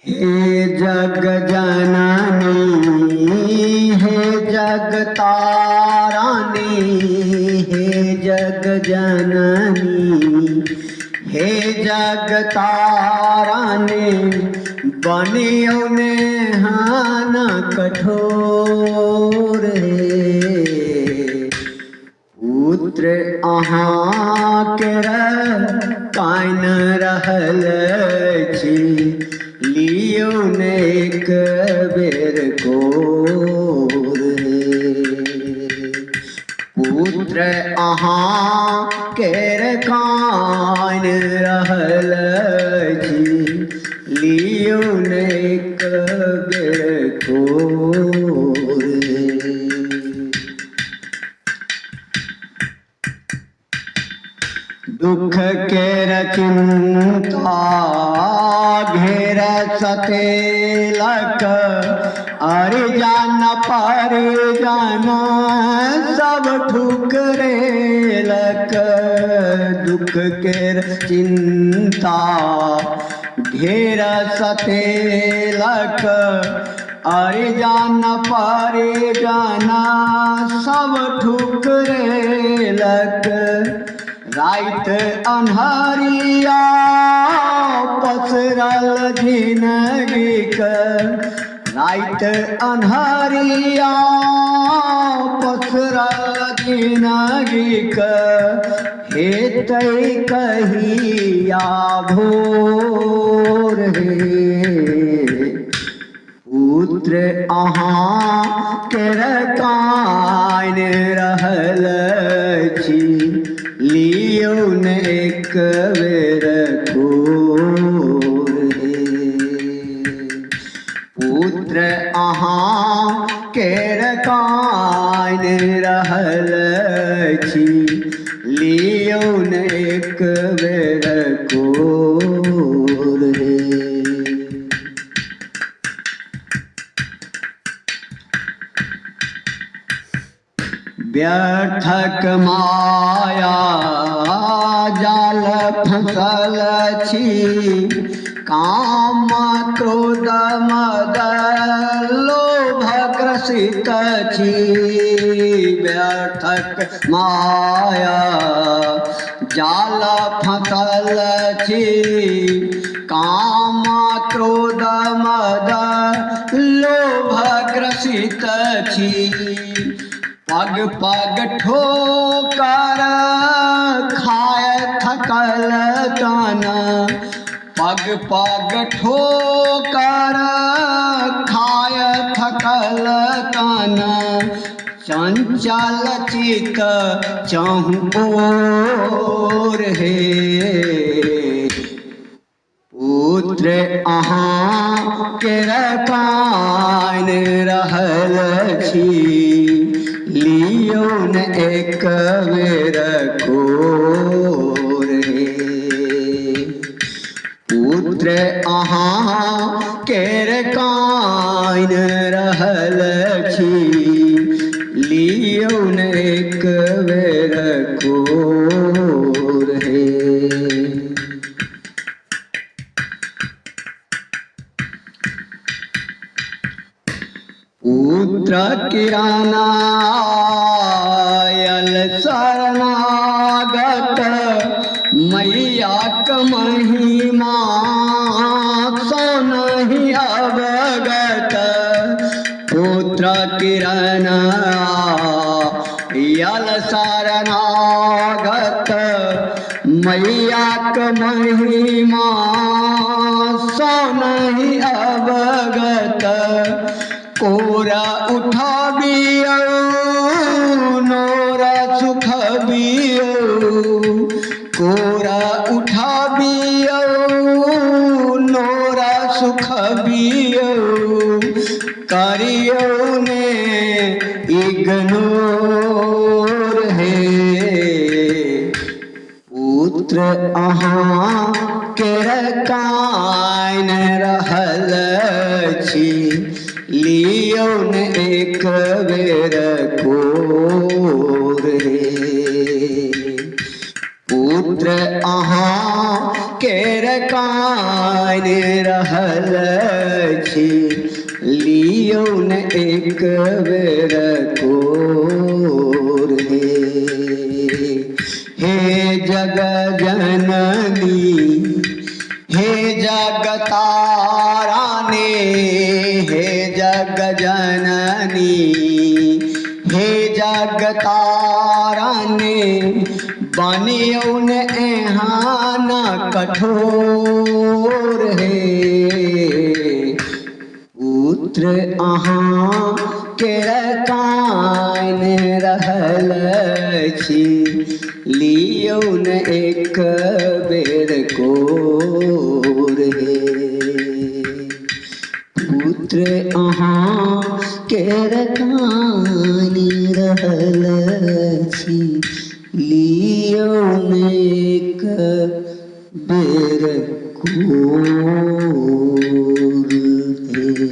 हे जग जननी, हे जग तारानी, हे जग जननी, हे जग तारानी, बनियौ नेहान कठोर हे। पुत्र अहाँके कान रहल छी, लियौ ने एक बेर कोर हे। पुत्र अहाँ केर कान रहल छी, लियौ ने एक बेर कोर हे। दुख केर चिन्ता घेर सतेलक, अरिजन परिजन सब ठुकरेलक। दुख केर चिन्ता घेर सतेलक, अरिजन परिजन सब ठुकरेलक। राति अन्हरिया पसरल जिनगीक, राति अन्हरिया पसरल जिनगीक, हेतै कहिया भोर हे। पुत्र अहाँ केर कान रहल छी, लियौ ने एक बेर कोर हे। पुत्र अहाँ केर कान रहल छी, लियौ ने एक बेर कोर हे। व्यर्थक माया जाल फँसल छी, काम क्रोध मद लोभ ग्रसित छी। व्यर्थक माया जाल फँसल छी, काम क्रोध मद लोभ ग्रसित छी। पग पग ठोकर खाय थकल तन, पग पग ठोकर खाय थकल तन, चंचल चित चहुँ ओर हे। पुत्र अहाँ केर कान रहल छी, लियौ ने एक बेर कोर हे। पुत्र अहाँ केर कान रहल छी, लियौ ने एक बेर कोर हे। पुत्र किराना आयल शरणागत, मैयाक महिमा सो नहि अवगत। पुत्र किरण आयल शरणागत, मैयाक महिमा सो नहि अवगत। कोरा उठाबियौ नोरा सुखबियौ, कोरा उठाबियौ नोरा सुखबियौ, करियौ ने इग्नोर हे। पुत्र अहाँ केर कान रहल छी, लियौ ने एक बेर कोर हे। पुत्र अहाँ केर कानि रहल छी, लियौ ने एक बेर कोर हे। हे जग जननी, हे जगतारानी, हे जग जननी, हे जगतारानी, बनियौ ने एहन कठोर हे। पुत्र अहाँ केर कानि रहल छी, लियौ ने एक बेर कोर हे। पुत्र अहाँ केर कानि रहल छी, लियौ ने एक बेर कोर हे।